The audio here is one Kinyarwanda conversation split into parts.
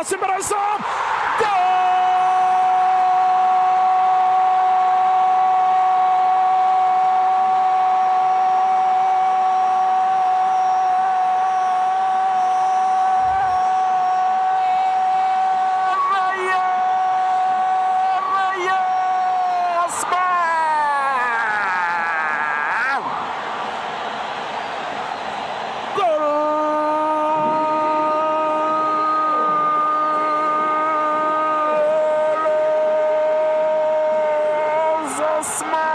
Atasi imbere y'izamu.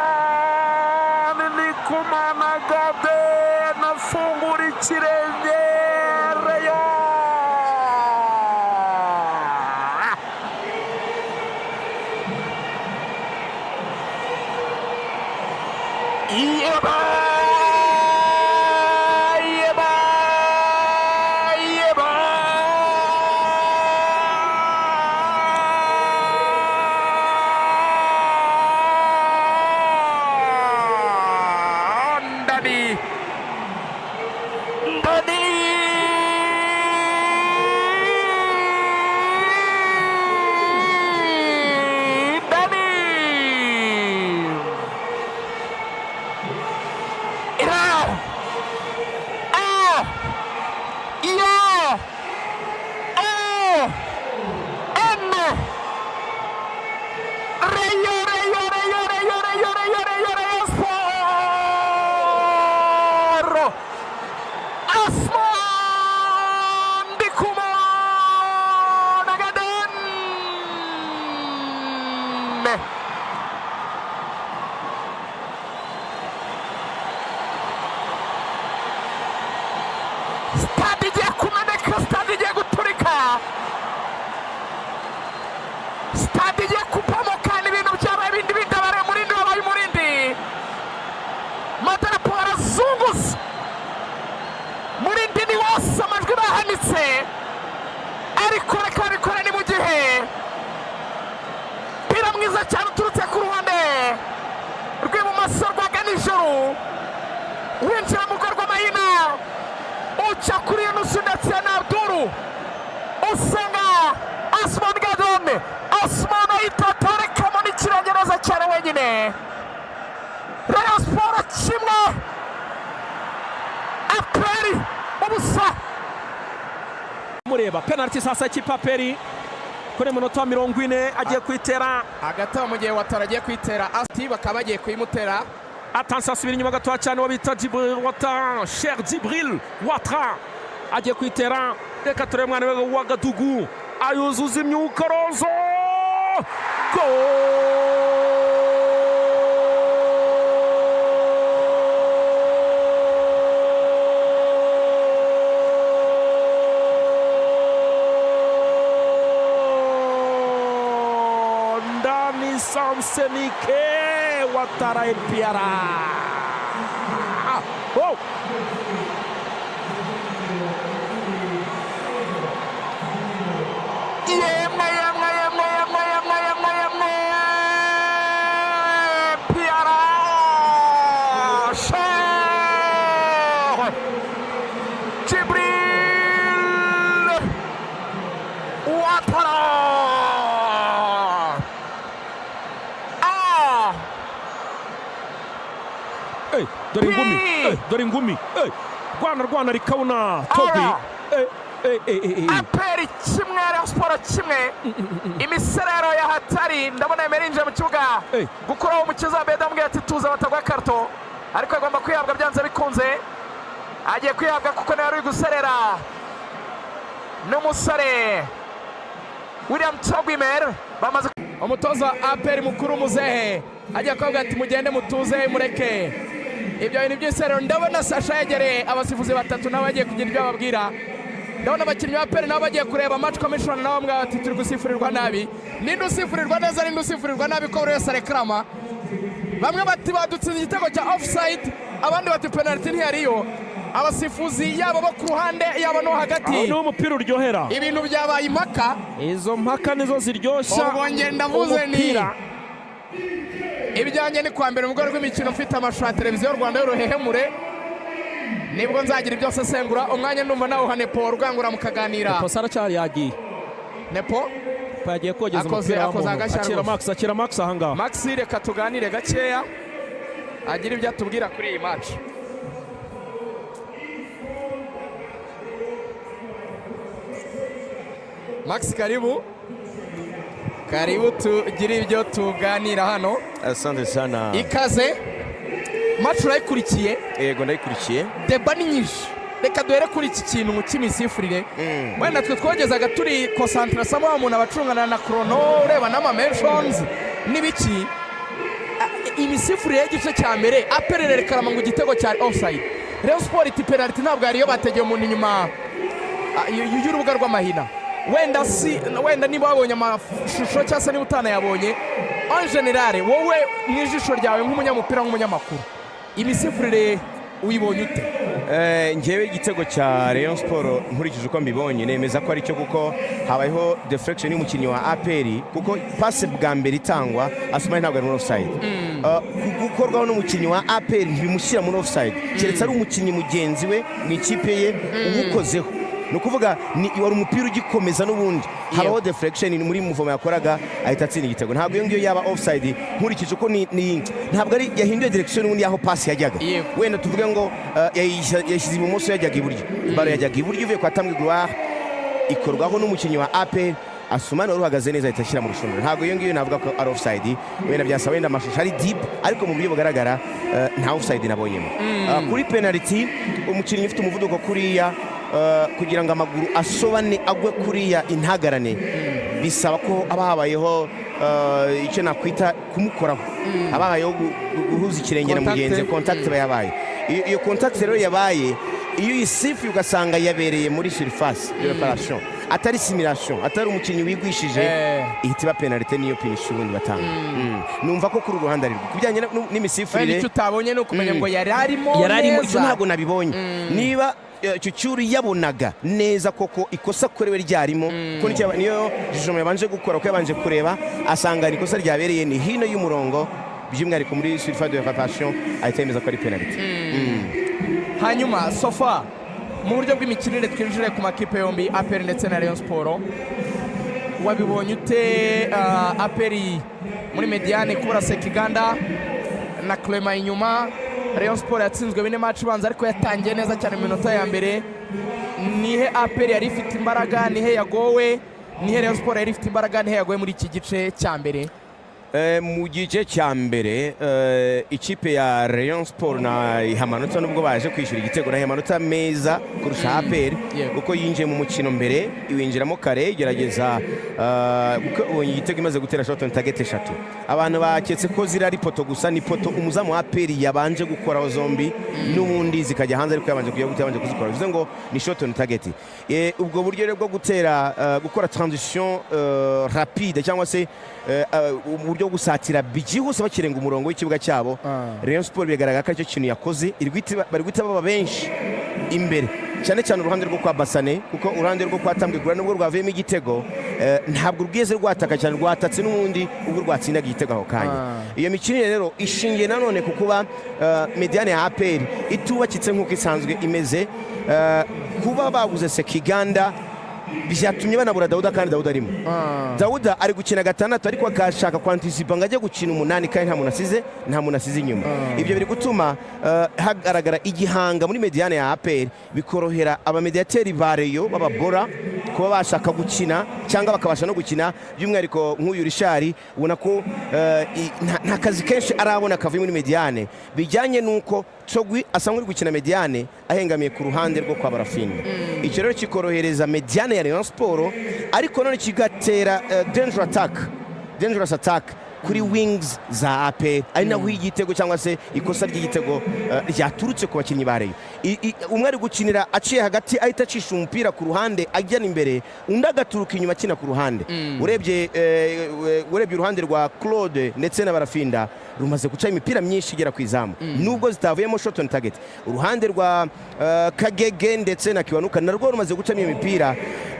Osman Ndikumana Gaden afungura ikirenge. Rayon. Yeba, yeba, yeba. Ndani, ndani. Ndani. R A I O N. Rayon, Rayon, Rayon, Rayon, Rayon, Rayon, Rayon, Rayon Sport. Asman Ndikumana Gaden. Stade igiye kumeneka, stade igiye guturika, stade igiye kubomoka. Ibintu byabaye ibindi bindabare. Murindi wabaye umurindi, amadarapo arazunguza, murindi ni wose, amajwi bahanitse. Ariko reka babikore, ni mu gihe umupira mwiza cyane uturutse ku ruhande rw'ibumoso rwa Ganijuru, winjira mu rugo rw'amahina, uca kuri Yunusu ndetse na Abduru, usanga Asman Gadon. Asman ahita aterekamo n'ikirenge neza cyane wenyine. Rayon Sport 1, APR 0. Mureba penalty sasa, ikipe APR kuri munota 40 agiye kuyitera. Hagati aho, mu gihe Watara agiye kuyitera, asti bakaba bagiye kuyimutera. Attention, asubira inyuma gatoya cyane, uwo bita Djibril Ouattara, Cheikh Djibril Ouattara agiye kuyitera. Reka turebe umwana we wa Gadugu ayuzuza imyukorozo. Gol! Ndani Samsenike Ouattara APR. Oh! Yemwe, yemwe, yemwe, yemwe, yemwe, yemwe, yemwe! APR, Cheikh Djibril Ouattara. A Hey, dore ingumi. P. Hey, dore ingumi. Hey, rwana rwana rikabona Tobi. R. Hey, hey, hey, hey, hey. APR 1, Rayon Sport 1. Imiserero ya hatari. Ndabona Emery yinjiye mu kibuga Hey. gukuraho umukiza wa Beda, amubwira ati tuza batagwa karito, ariko agomba kwihabwa byanze bikunze. Agiye kwihabwa kuko nawe ari guserera n'umusore William Togwimer bamaze. Umutoza APR mukuru muzehe ajya kuvuga ati mugende mutuze, mureke ibyo bintu by'iserero. Ndabona Sasha yegereye abasifuzi batatu, nabo bagiye kugira ibyo bababwira. Ndabona abakinnyi ba APR nabo bagiye kureba match commissioner, nabo bamubwira bati turi gusifurirwa nabi. Ninde usifurirwa neza, ninde usifurirwa nabi, ko buri wese arekarama? Bamwe bati badutsinze igitego cya offside, abandi bati penalty ntiyariyo. Abasifuzi yaba bo ku ruhande, yaba no hagati, Aho niho umupira uryohera. ibintu byabaye impaka. Izo mpaka nizo ziryoshya Ubwo njye ndavuze ni umupira. Ibyanjye ni kwa mbere mu rwego rw'imikino, mfite amashusho ya Televiziyo Rwanda y'uruhehemure, nibwo nzagira ibyo nsesengura. Umwanya ndumva nawuhane Paul Rwangura mukaganira. Kosa aracyari yagiye. Nepo Yagiye kogeza umupira akoze w'umuntu. agashya Akira rwose. Max, akira Max ahangaha. Max, reka tuganire gakeya, agira ibyo atubwira kuri iyi match. Max, karibu, karibu, tugire ibyo tuganira hano. Asante sana. Ikaze. Match urayikurikiye? Yego, ndayikurikiye. Débat ni nyinshi. Reka duhere kuri iki kintu cy'imisifurire. Wenda twe twogezaga turi concentration, wa muntu abacungana na chrono, ureba n'ama mentions n'ibiki. Imisifurire y'igice cya mbere, APR irerekarama ngo igitego cyari offside, Rayon Sport iti penalty ntabwo yariyo, bategeye umuntu inyuma y'urubuga rw'amahina. Wenda si wenda niba wabonye amashusho cyangwa se niba utanayabonye, en général, wowe mu ijisho ryawe nk'umunyamupira, nk'umunyamakuru, imisifurire uyibonye ute? Njyewe igitego cya Rayon Sport, nkurikije uko mbibonye, nemeza ko ari cyo, kuko habayeho deflection y'umukinnyi wa APR, kuko passe bwa mbere itangwa Asumani ntabwo ari muri offside. Gukorwaho n'umukinnyi wa APR ntibimushyira muri offside, keretse ari umukinnyi mugenzi we mu ikipe ye uwukozeho. Ni ukuvuga ni wari umupira ugikomeza n'ubundi, habaho deflection muri mouvement yakoraga, ahita atsinda igitego. Ntabwo iyo ngiyo yaba offside nkurikije uko ni ntabwo ari yahinduye direction n'ubundi y'aho passe yajyaga. Wenda tuvuge ngo yayishyize ibumoso, yajyaga iburyo, ballon yajyaga iburyo ivuye kwa Tambwe Gloire, ikorwaho n'umukinnyi wa APR. Asumani wari uhagaze neza ahita ashyira mu rushundura. Ntabwo iyo ngiyo navuga ko ari offside. Wenda byasaba wenda amashusho ari deep, ariko mu buryo bugaragara nta offside nabonyemo. Kuri penalty, umukinnyi ufite umuvuduko kuriya, kugira ngo amaguru asobane agwe kuriya intagarane, bisaba ko haba habayeho icyo nakwita kumukoraho, haba habayeho guhuza ikirenge na Contact. mugenzi, contact iba yabaye. Iyo contact rero yabaye, iyo uyisifuye ugasanga yabereye muri surface de réparation, atari simulation, atari umukinnyi wigwishije, ihita iba penalty, niyo punition ubundi batanga. Numva ko kuri uru ruhande ari rwo ku bijyanye Wenda n'imisifurire. icyo utabonye ni ukumenya ngo yari arimo Yari arimo, icyo neza. ntabwo nabibonye, niba Cyucyuru yabonaga neza koko ikosa akorewe ryarimo, kuko niyo jugement yabanje gukora, kuko yabanje kureba asanga ni ikosa ryabereye ni hino y'umurongo, by'umwihariko muri surface de réparation, ahita yemeza ko ari penalty. Hanyuma sofa mu buryo bw'imikinire, twinjire ku makipe yombi, APR ndetse na Rayon Sport, wabibonye ute? APR muri médiane, kubura Sekiganda na Clement inyuma. Rayon Sport yatsinzwe 4 match ibanza, ariko yatangiye neza cyane mu minota ya mbere. Nihe APR yari ifite imbaraga, nihe yagowe? Nihe Rayon Sport yari ifite imbaraga, nihe yagowe muri iki gice cya mbere? Mu gice cya mbere, ikipe ya Rayon Sport na amanota, nubwo baje kwishyura igitego, na amanota meza kurusha APR, kuko yinjiye mu mukino mbere, iwinjiramo kare, igerageza kuko ubonye igitego imaze gutera shot on target eshatu. Abantu baketse ko ziri ari poteau gusa, ni poteau umuzamu wa APR yabanje gukoraho zombi, n'ubundi zikajya hanze, ariko yabanje kujya gute, yabanje kuzikora, bivuze ngo ni shot on target. Ubwo buryo rero bwo gutera, gukora transition rapide, cyangwa se uburyo bwo gusatira byihuse bakirenga umurongo w'ikibuga cyabo, Rayon Sport bigaragara ko aricyo kintu yakoze. Bari guhita baba benshi imbere, cyane cyane uruhande rwo kwa Basane, kuko uruhande rwo kwa Tambwe Gloire, nubwo rwavuyemo igitego, ntabwo rwigeze rwataka cyane, rwatatse n'ubundi ubwo rwatsindaga igitego ako kanya. Iyo mikinire rero ishingiye nanone ku kuba médiane ya APR itubakitse nk'uko isanzwe imeze. Kuba babuze Sekiganda byatumye banabura Dawuda, kandi Dawuda arimo. Dawuda ari gukina gatandatu, ariko akashaka kwantisipa ngo ajye gukina umunani, kandi nta muntu asize, nta muntu asize inyuma. Ibyo biri gutuma hagaragara igihanga muri médiane ya APR, bikorohera abamediyateri ba Rayon b'ababora kuba bashaka gukina cyangwa bakabasha no gukina, by'umwihariko nk'uyu Richard, ubona ko nta kazi kenshi arabona kavuye muri médiane, bijyanye n'uko Togwi asa nk'uri gukina médiane ahengamiye ku ruhande rwo kwa Barafinda. Icyo rero kikorohereza médiane ya Rayon Sport, ariko none kigatera dangerous attack kuri wings za APR, ari naho igitego cyangwa se ikosa ry'igitego ryaturutse ku bakinnyi ba Rayon. Umwe ari gukinira aciye hagati, ahita acisha umupira ku ruhande ajyana imbere, undi agaturuka inyuma akina ku ruhande. Urebye uruhande rwa Claude ndetse na Barafinda rumaze guca imipira myinshi igera ku izamu, nubwo zitavuyemo shot on target. Uruhande rwa Kagege ndetse na Kiwanuka narwo rumaze gucamo iyo mipira.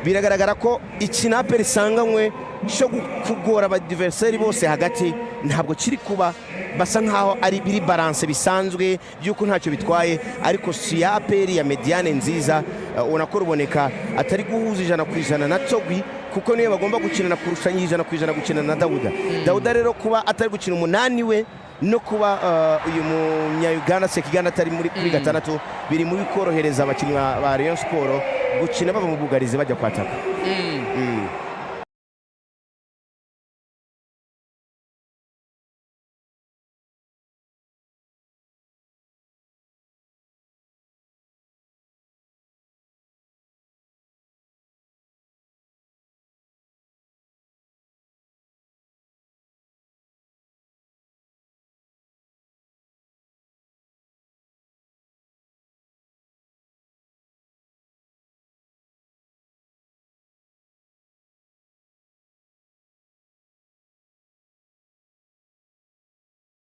Biragaragara ko ikina APR isanganywe cyo kugora abadiveriseri bose hagati ntabwo kiri kuba, basa nkaho ari biri balance bisanzwe by'uko ntacyo bitwaye, ariko si ya APR ya médiane nziza. Ubona ko Ruboneka atari guhuza 100% na Togwi. Kuko niyo bagomba gukinana kurusha 100% gukina na Dawuda. Dawuda rero kuba atari gukina umunani we, no kuba uyu munya-Uganda Sekiganda atari muri kuri gatandatu, biri muri korohereza abakinnyi ba Rayon Sport gukina bava mu bwugarizi bajya kwataka.